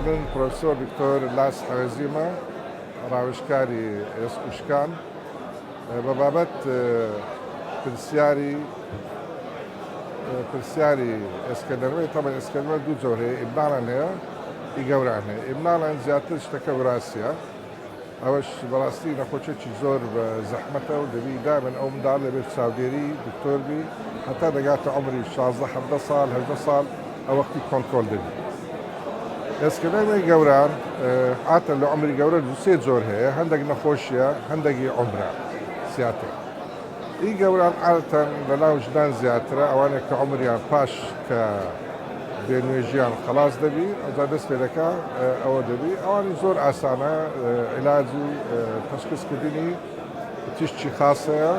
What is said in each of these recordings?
من پرۆفیسۆر دکتۆر لاس حەوێزیمە، ڕاوێژکاری ئێسک و شکان. بە بابەت پرسیاری پرسیاری ئێسکەنەرمەی تەبعەن ئێسکەنەرمە دوو جۆر هەیە، ئیبناڵان هەیە، ئی گەوران هەیە. ئیبناڵان زیاتر شتەکە وراسیە، ئەوەش بەڕاستی نەخۆشیەکی زۆر بە زەحمەتە و دەبی دائیمەن ئەو منداڵ لەبێر چاودێری دکتۆر بی هەتا دەگاتە عومری 16 17 ساڵ 18 ساڵ ئەو وەختی کۆنترۆل دەبی. ئێسکەنەرمەی گەوران عاتە لە عومری گەورە دوو سێ جۆر هەیە، هەندێک نەخۆشیە هەندێکی عومرە زیاتر. ئی گەوران عادەتەن لە ناو ژنان زیاترە، ئەوانێک کە عومریان پاش کە بێ نوێژیان خەڵاس دەبی ئەوجا دەست پێ دەکا ئەوە دەبی ئەوانی زۆر ئاسانە عیلاج و تەشخیص کردنی تیشکی خاصەیە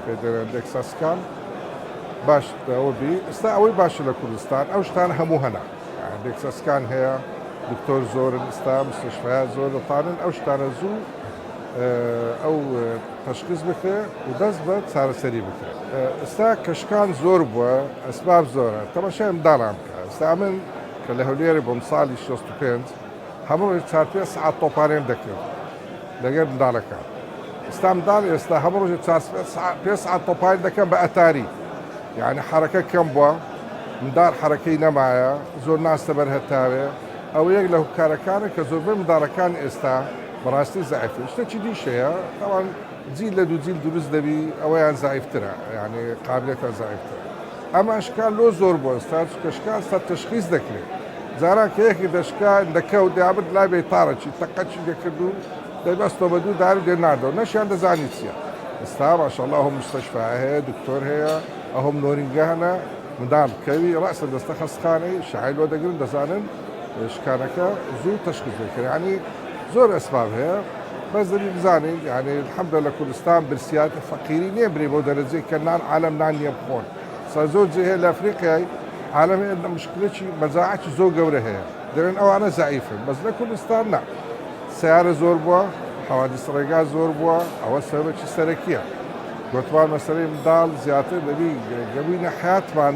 پێ دەڵێن DEXA scan باش ئەوە بی ئێستا ئەوەی باشە لە کوردستان ئەو شتان هەموو هەنە DEXA scan هەیە دکتۆر زۆرن ئستا مستشفیات زۆر دەتوانن ئەو شتانە زوو ئەو تەشخیس بکرێ و دەست بە چارەسەری بکرێ. ئێستا کە شکان زۆر بووە ئەسباب زۆرە تەماشای منداڵان بکە ئێستا من کە لە هەولێرێ بووم ساڵی 65 هەموو ڕۆژ چار پێنج سەعات تۆپانێم دەکرد لەگەر منداڵەکان ئێستا منداڵ ئێستا هەموو ڕۆژێ چار پێنج سەعات تۆپانێ دەکەم بە ئەتاری یعنی حەرەکە کەم بووە منداڵ حەرەکەی نەمایە زۆر ناستە بەر هەتاوێ ئەوە یەک لە هۆکارەکانە کە زۆربەی منداڵەکان ئێستا بەڕاستی زەعیفن شتێکی دیش هەیە تاوان جیل لە دوو جیل دروست دەبی ئەوەیان زەعیفترە یعنی قابلێتیان زەعیفترە ئەمە شکان لۆ زۆر بۆ ئێستا چونکە شکان سەر تەشخیص دەکرێت جاران کە یەکی دەشکا دەکەوت دەیابرد لای بەیتارەکی تەقەچی دەکرد و دەیبەستەوە بە دوو داری دێناردەوە نەشیان دەزانی چییە ئێستا ماشاءاللە ئەو مستەشفا هەیە دکتۆر هەیە ئەو نۆرینگە هەنە منداڵ بکەوی ڕاستە دەستە خەستخانەی شعای لۆ دەگرن دەزانن شکانەکە زوو تەشخیص دەکرێت یعنی زۆر ئەسباب هەیە بەس دەبی بزانین یعنی الحمدلله لە کوردستان برسیات فەقیری نییە برێ بۆ دەرەجەی کە نان عالم نان نییە بخۆن سا زۆر جێ هەیە لە ئەفریقیای عالم هەیە مشکلێکی مەجاعەکی زۆر گەورە هەیە دەڵێن ئەوانە زەعیفن بەس لە کوردستان نا سیارە زۆر بووە حەوادیس ڕێگا زۆر بووە ئەوە سەبەبێکی سەرەکیە گۆتمان مەسەلەی منداڵ زیاتر دەبی گەبووینە حیاتمان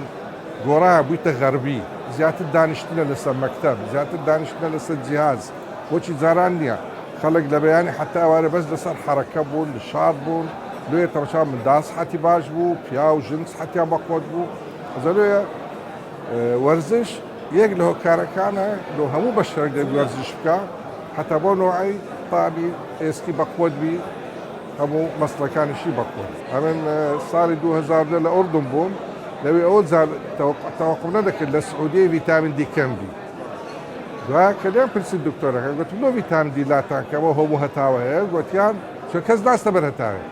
گۆڕا بوویتە غەربی زیاتر دانیشتنە لەسەر مەکتەب زیاتر دانیشتنە لەسەر جیهاز بۆچی جاران نییە خەڵک لە بەیانی حتا ئەوارە بەس لەسەر حەرەکە بوون شاد بوون لێ تەماشا منداڵ سحەتی باش بوو پیاو ژن سحەتیان بەقوەت بوو ئەجا لێ وەرزش یەک لە هۆکارەکانە لۆ هەموو بەشەرێک دەبی وەرزش بکە حتا بۆ نوعی تامی ئێسکی بەقوەت بی هەموو مەسڵەکانیشی بەقوەت. ئەمن ساڵی 2010 لە ئوردن بووم لەوێ ئەوە تەوەقع نەدەکرد لە سعودیە ڤیتامین دی کەم بی دوای کە لێم پرسی دکتۆرەکە گوتم لۆ ڤیتامین دی لاتان کەمە هەموو هەتاوە هەیە گوتیان چۆن کەس ناستە بەر هەتاوێ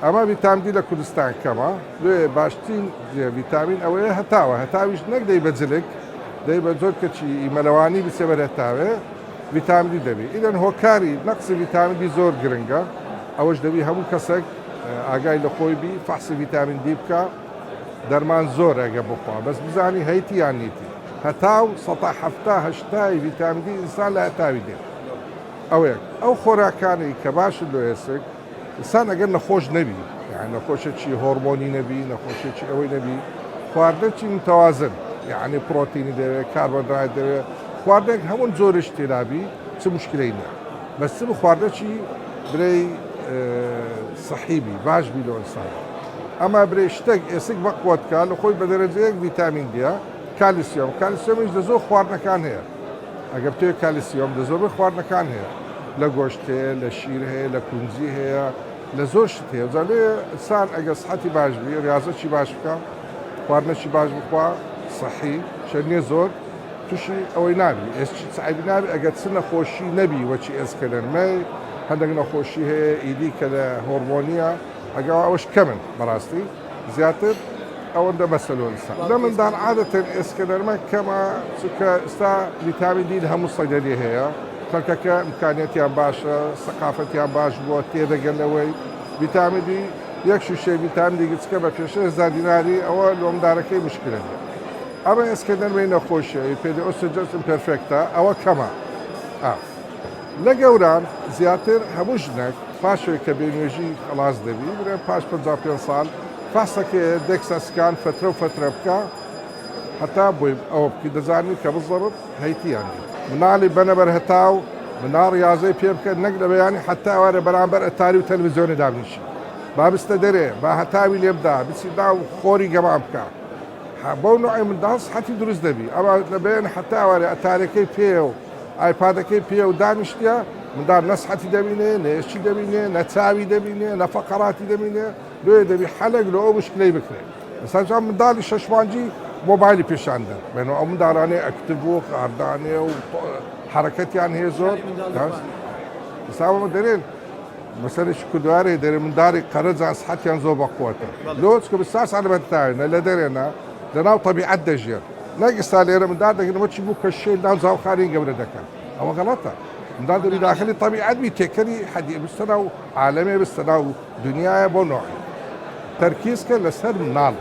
ئەمە ڤیتامین دی لە کوردستان کەمە لێ باشترین ڤیتامین ئەوەیە هەتاوە هەتاویش نەک دەی بە جلک دەی بە زۆر کەچی مەلەوانی بچێ بەر هەتاوێ ڤیتامین دی دەبی ئیدەن هۆکاری نەقسی ڤیتامین دی زۆر گرنگە ئەوەش دەبی هەموو کەسێک ئاگای لە خۆی بی فەحسی ڤیتامین دی بکە دەرمان زۆر ئەگە بخوا بەس بزانی هەیتی یان نیتی هەتاو سەتا حەفتا هەشتای ڤیتامین دی ئینسان لە هەتاوی دێت ئەوەیەک ئەو خۆراکانەی کە باشن لۆ ئێسک ئینسان ئەگەر نەخۆش نەبی یعنی نەخۆشێکی هۆرمۆنی نەبی نەخۆشێکی ئەوەی نەبی خواردنێکی متوازن یعنی پرۆتینی دەوێت کاربۆهیدرات دەوێت خواردنێک هەموو جۆرش تێدابی چ مشکلەی نییە بەس چ خواردنێکی برێی سەحیبی باش بی لۆ ئینسان ئەما برێ شتێک ئێسک بەقوەت کا لە خۆی بە دەرەجەیەک ڤیتامین دیە کالیسیۆم کالیسیۆمیش لە زۆر خواردنەکان هەیە ئەگەر بتەوێ کالیسیۆم لە زۆربەی خواردنەکان هەیە لە گۆشت هەیە لە شیر هەیە لە کونجی هەیە لە زۆر شت هەیە جا لێ ئینسان ئەگەر سحەتی باش بی ریاضەکی باش بکە خواردنەکی باش بخوا سەحی شەرنیە زۆر تووشی ئەوەی نابی ئێسکی چعبی نابی ئەگەر چ نەخۆشی نەبی وەکی ئێسکە نەرمەی هەندێک نەخۆشی هەیە ئیدی کە لە هۆرمۆنیە ئەگەر ئەوەش کەمن بەڕاستی زیاتر ئەوەندە بەسە لۆ ئینسان لە منداڵ عادەتەن ئێسکە نەرمە کەمە چونکە ئێستا ڤیتامین دی لە هەموو سەیدەلی هەیە خەڵکەکە ئیمکانیەتیان باشە سەقافەتیان باش بووە تێدەگەن لەوەی ڤیتامین دی یەک شوشەی ڤیتامین دی گچکە بە 5 هەزار دیناری ئەوە لۆ مندارەکەی مشکلە نیە ئەمە ئێسکە نەرمەی نەخۆشیە پێ osteogenesis imperfecta ئەوە کەمە ئا لە گەوران زیاتر هەموو ژنەک پاشەوەی کە بێ نوێژی خەڵاس دەبی برێ پاش 55 ساڵ فاسەکەیە DEXA scan فترە و فترە بکە. هەتا بۆی ئەوە بکەی دەزانی کە بزەبت هەیتیان دی مناڵی بەنە بەر هەتاو مناڵ ڕیازەی پێ بکە نەک لە بەیانی حەتا ئەوارە بەرامبەر ئەتاری و تەلەڤیزیۆنی دابنیشی با بستە دەرێ با هەتاوی لێ بدا بچی ناو خۆری گەمام بکە بەو نوعی منداڵ سحەتی دروست دەبی ئەوە لە بەیانی حەتا ئەوارێ ئەتارەکەی پێیە و ئایپادەکەی پێیە و دانیشتە منداڵ نە سحەتی دەبینێ نە ئێشکی دەبینێ نە چاوی دەبینێ نە فەقەراتی دەبینێ لۆیە دەبی حەلێک لۆ ئەو مشکلەی بکرێ ئێستا جا منداڵی شەش مانگی مۆبایلی پێشان دەن بێنەوە ئەو منداڵانەی ئەکتڤ و قاردانێ و حرەکەتیان هەیە زۆر ئێستا ئەوە دەرێن مەسەلێکی کوردوارێ دەرێ منداڵی قەرەجان سحەتیان زۆر بەقوەتە لۆ چکە بساس عەلە بەتاوێنە لە دەرێنە لەناو تەبیعەت دەژێن نەک ئێستا لێرە منداڵ دەگرنەوە چی بوو کە شێ ناو زاوخانەی گەورە دەکەن ئەوە غەڵەتە منداڵ دەبی داخلی تەبیعەت بی تێکەری حەدی بستە ناو عالەمێ بستە ناو دنیایە بۆ نۆعی تەرکیز کە لەسەر مناڵ.